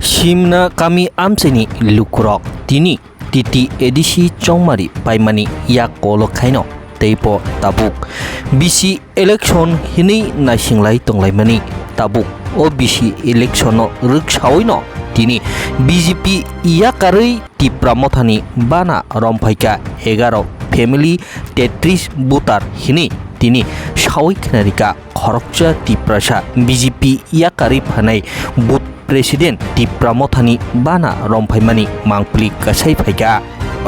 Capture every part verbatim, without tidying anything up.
Simna kami amchaini lukurok tini T T A D C chongmari paimani yak kolo khaino teibo tabuk B C election hinwi naisinglai tonglaimani tabuk o B C election no rwksaoino tini B J P yakarwi Tipra Mothani bana romphaikha egaro family tetris voter hinwi tini sawi khnarikha khoroksa Tiprasa B J P yakarwi phanai booth president Tipra Mothani bana romphaimani mangpili kasai phaikha.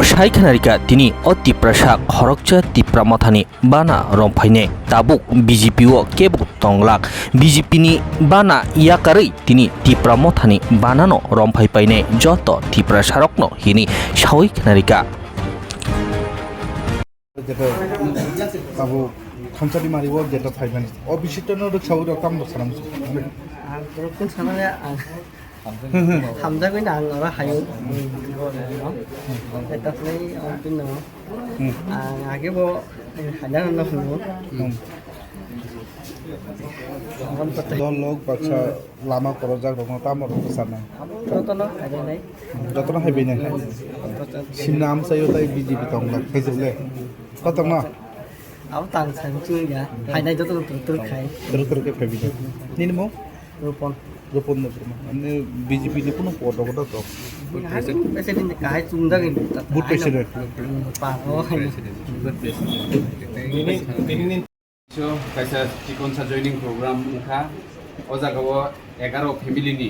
Sai khnarikha tini o Tiprasa khoroksa Tipra Mothani bana romphainai tabuk B J P o kebo tonglak B J P ni bana yakarwi tini Tipra Mothani banano romphai painai joto Tiprasarokno hini sawi khnarikha. Jeta abo thamsadi mari o jeta phaimani. O bisitto no rwksawi rok tamo sanam. Ang rukun sananya ang hamjagwi na ang ora hayo. Eta play ang pin no. Hmm. Ang age bo haina no hunu. Hmm. Ang kota. Dol lok baksa lama korojak rokno tamo rok sanai. Jotono hainai. Jotono haibainai. Simna amchaio tai B J P tongla khaijole. Kotongno? Abo tang sang chunga. Hainai jotono tur tur khai. Tur tur khe phaibainai. Nini mo? Rupon. Rupon no Burma. Ani B J P ni kuno kodo kodo to. President kahai chungjak ni. Booth president. Pa o hai. So, kaisa chikonsa joining program wngkha. O jagao egaro family ni,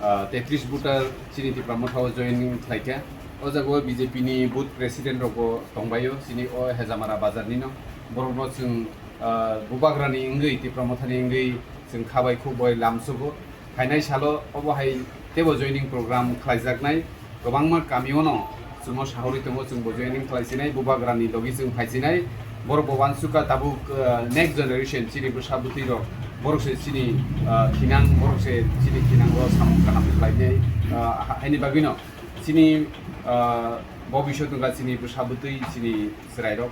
ah, tetris voter chini Tipra Motha o joining khlaikha. O jagao B J P ni booth president rokbo tongbaio, chini o Hejamara bazar nino. Borokno chwng, ah, bubagrani wngwi, Tipra Mothani wngwi chwng khabai khukbai lamsugo. Phainai salo obo hai teibo joining program khlaijaknai. Kwbangma kamiono chwngno sahorwi tongo, chwngbo joining khlaisinai, bubagrani logi chwng phaisinai. Borokbo uansukha tabuk, uh, next generation chini bwsa bwtwi rok, borok se chini, uh, thinang, borok se chini thinango samung kaham khlainai, uh, ha-, haini bagwino chini, uh, bobiswt wngkha chini bwsa bwtwi, chini chwrairok.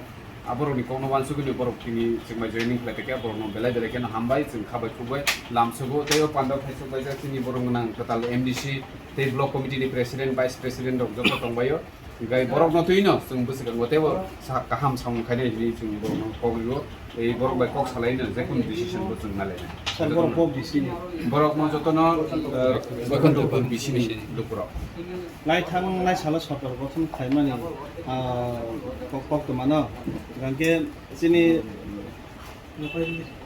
Aborokni kokno uansugwi borok tini chwngbai joining khlai tongkha, borokno belai belai kheno hambai, chwng khabai khukbai lamsugo. Tei o pandao khaisok baijak chini borok gwnang kwtal M D C tei block committee ni president, vice president rok joto tongbaio. Hwnkhe borokno twino chwng bwswkango teibo sa-, kaham samung khainai hinwi chwng borokno kok rio. Tei borok bai kok salaino jekunu decision bo chwng nalainai. Sir, borok kok bisi ni? Borokno jotono, eh, Boikhantopur bisi ni lukurok. Naithang naisalo sorkar gothon khlaimani, ah, kok, koktwmano. Hwnkhe chini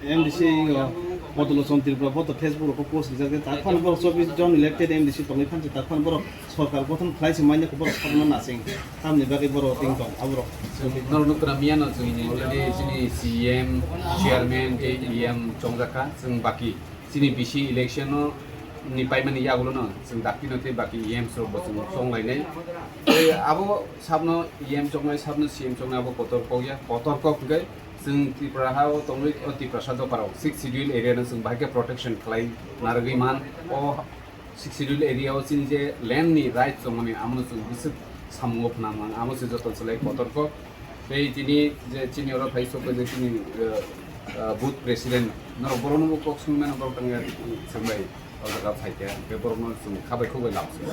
M D C o Bodolochon Tripura bo to Facebook rok post rijak, tak phano borok chobbish jon elected M D C tongwi phansi, tak phano borok sorkar gothon khlai se manya khe borok sakno nasing. Tamni bagwi borok ting tong aborok. Norok nukra miyano chwngni already chini C M, chairman tei E M chongjakha, chwng baki chini B C election o ni paimani yagulo no chwng dakti no tei baki E M rok bo chwng chonglainai. Tei abo sabno E M chongnai, sabno C M chongnai abo kotor kok ya, kotor kok hwnkhe chwng Tripura ha o tongwi o Tiprasa dopha rok sixth schedule area no chwng bahai khe protection khlai narwgwi man. O sixth schedule area o chini je land ni right chongmani amono chwng bwswk samungo phwnang mang, amo se joto chwlai kotor kok. Tei tini je chini oro phai sok je chini, eh, eh, booth president norok borokno bo kok swngmano borok tangya chwngbai o jaga phai khe, hwnkhe borokno chwng khabai khukbai lamsai.